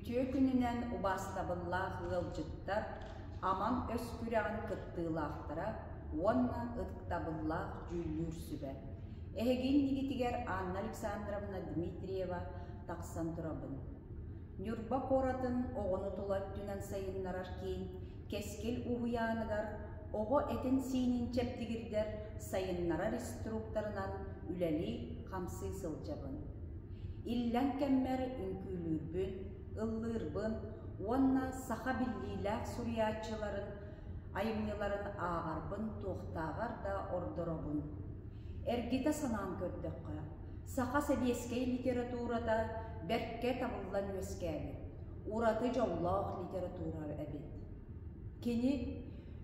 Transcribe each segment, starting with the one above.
Үтүө күнүнэн убаастабыллаах ыалдьыттар, Аман өс күрэҕин кыттыылаахтара уонна ытыктабыллаах дьүүллүүр сүбэ. Эһиги иннигитигэр Анна Александровна Дмитриева тахсан турабын. Ньурба куоратын оҕону тула өттүнэн сайыннарар киин Кэскил уһуйааныгар оҕо этин-сиинин чэбдигирдэр, сайыннарар инструкторынан үлэлии-хамсыы сылдьабын. Иллэҥ кэммэр үҥкүүлүүрбүн, ыллыырбын уонна саха биллиилээх суруйааччыларын айымньыларын ааҕарбын туохтааҕар да ордоробун. Эргитэ санаан көрдөххө, саха сэбиэскэй литературата бэркэ табыллан үөскээбит, ураты дьоллоох литература эбит. Кини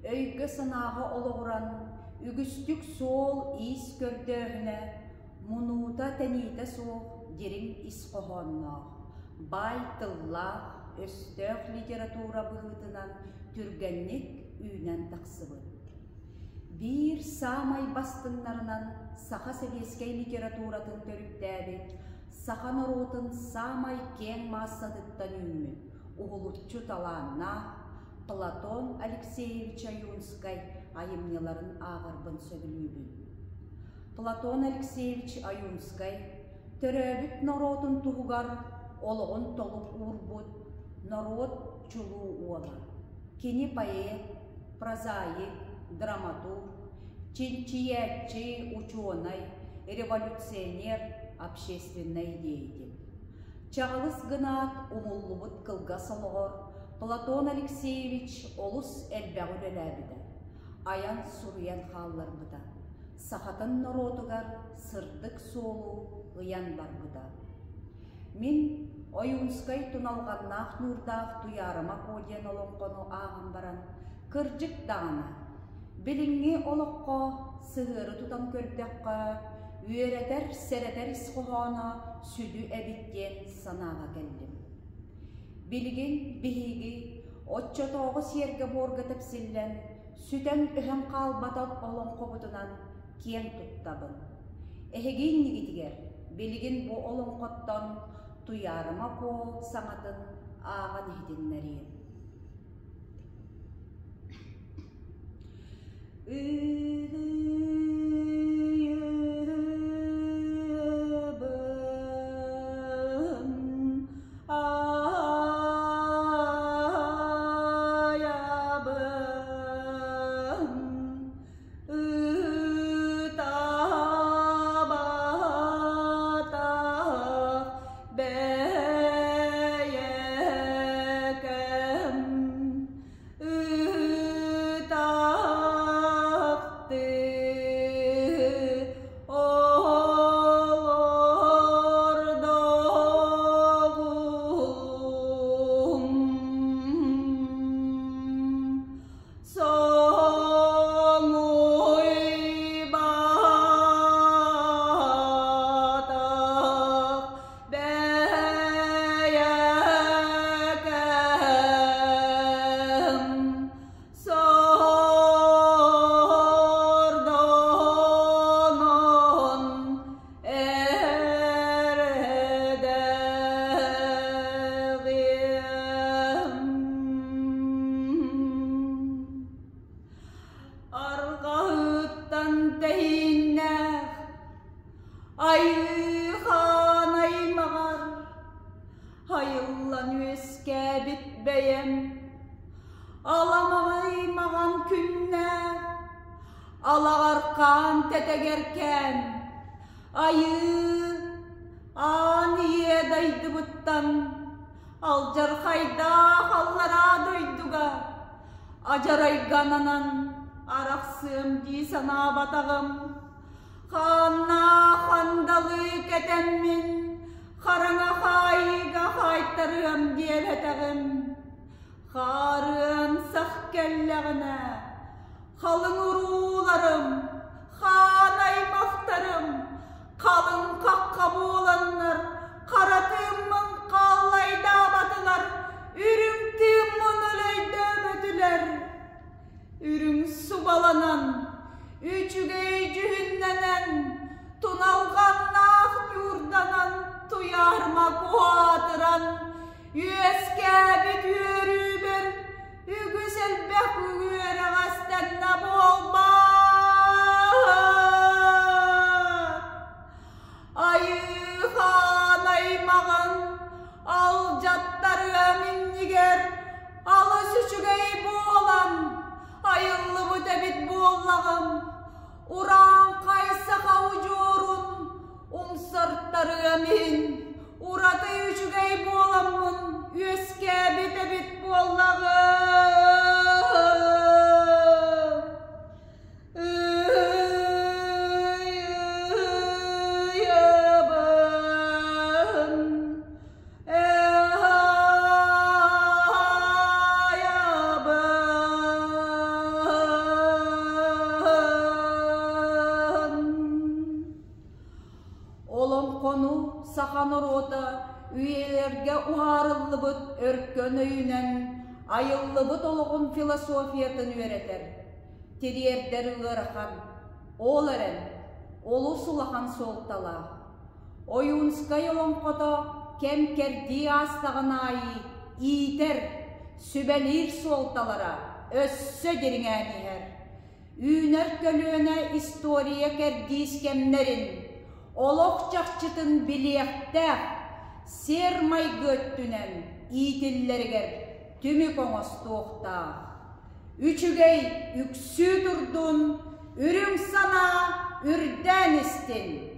өйгө-санааҕа олоҕуран, үгүстүк суол-иис көрдөөһүнэ, мунуута-тэниитэ суох дириҥ ис хоһоонноох, баай тыллаах, өстөөх литература быһыытынан түргэнник үүнэн тахсыбыт. Биир саамай бастыҥнарынан саха сэбиэскэй литературатын төрүттээбит, саха норуотун саамай киэҥ маассатыттан үүммүт, уһулуччу талааннаах Платон Алексеевич Ойуунскай айымньыларын ааҕарбын сөбүлүүбүн. Платон Алексеевич Ойуунскай төрөөбүт норуотун туһугар олоҕун толук уурбут норуот чулуу уола. Кини поэт, прозаик, драматург, чинчийээччи, учуонай, революционер, общественнай деятель. Чаҕылыс гынаат умуллубут кылгас олоҕор Платон Алексеевич олус элбэҕи үлэлээбитэ, айан суруйан хаалларбыта, сахатын норуотугар сырдык суолу ыйан барбыта. Мин Ойуунскай туналҕаннаах ньуурдаах Туйаарыма Куо диэн олоҥхону ааҕан баран, кырдьык даҕаны, билиҥҥи олоххо сыһыары тутан көрдөххө, үөрэтэр, сэрэтэр ис хоһооно сүдү эбит диэн санааҕа кэллим. Билигин биһиги оччотооҕу сиэргэ-буорга тэпсиллэн, сүтэн-өһөн хаалбатах олоҥхобутунан киэн туттабын. Эһиги иннигитигэр билигин бу олоҥхоттон Туйаарыма Куо саҥатын ааҕан иһитиннэриэм. Арҕаһыттан тэһииннээх айыы-хаан аймаҕар айыллан үөскээбит бэйэм аламаҕай маҕан күннээх алаҕар хаан тэтэгэркээн айыы аан ийэ дайдыбыттан алдьархайдаах аллараа дойдуга адьарайгананан арахсыам дии санаабатаҕым Хааннаах хандалы кэтэммин, хараҥа хаайыыга хаайтарыам диэбэтэҕим. Хаарыан сах кэллэҕинэ, халыҥ урууларым, хаан аймахтарым, халыҥ хахха буоланнар, хара тыыммын хааллайдаабатылар, үрүҥ тыыммын өлөйдөөбөтүлэр. Үрүҥ субаланан, үчүгэй дьүһүннэнэн, туналҕаннаах ньуурданан, туйаарма куһаатыран, Үөскээбит үөрүүбэр үгүс элбэх үөрэҕэстэннэ буолбаат. Айыы-хаан аймаҕын алдьаттарыам иннигэр алыс үчүгэй буолан айыллыбыт эбит буоллаҕым. Урааҥхай саха удьуорун умсартарыам иһин ураты үчүгэй буоламмын үөскээбит эбит буоллаҕым. Олоҥхону саха норуота үйэлэргэ уһаарыллыбыт өркөн өйүнэн айыллыбыт олоҕун философиятын үөрэтэр, тириэрдэр ыарахан, ол эрэн олус улахан суолталаах. Ойуунскай олоҥхото кэм-кэрдии аастаҕын аайы иитэр, сүбэлиир суолталара өссө дириҥээн иһэр. Үүнэр көлүөнэ история кэрдиис кэмнэрин, олох чахчытын билиэхтээх, сиэр-майгы өттүнэн иитиллэригэр түмүк оҥостуохтаах. Үчүгэй үксүү турдун, үрүҥ санаа үрдээн истин!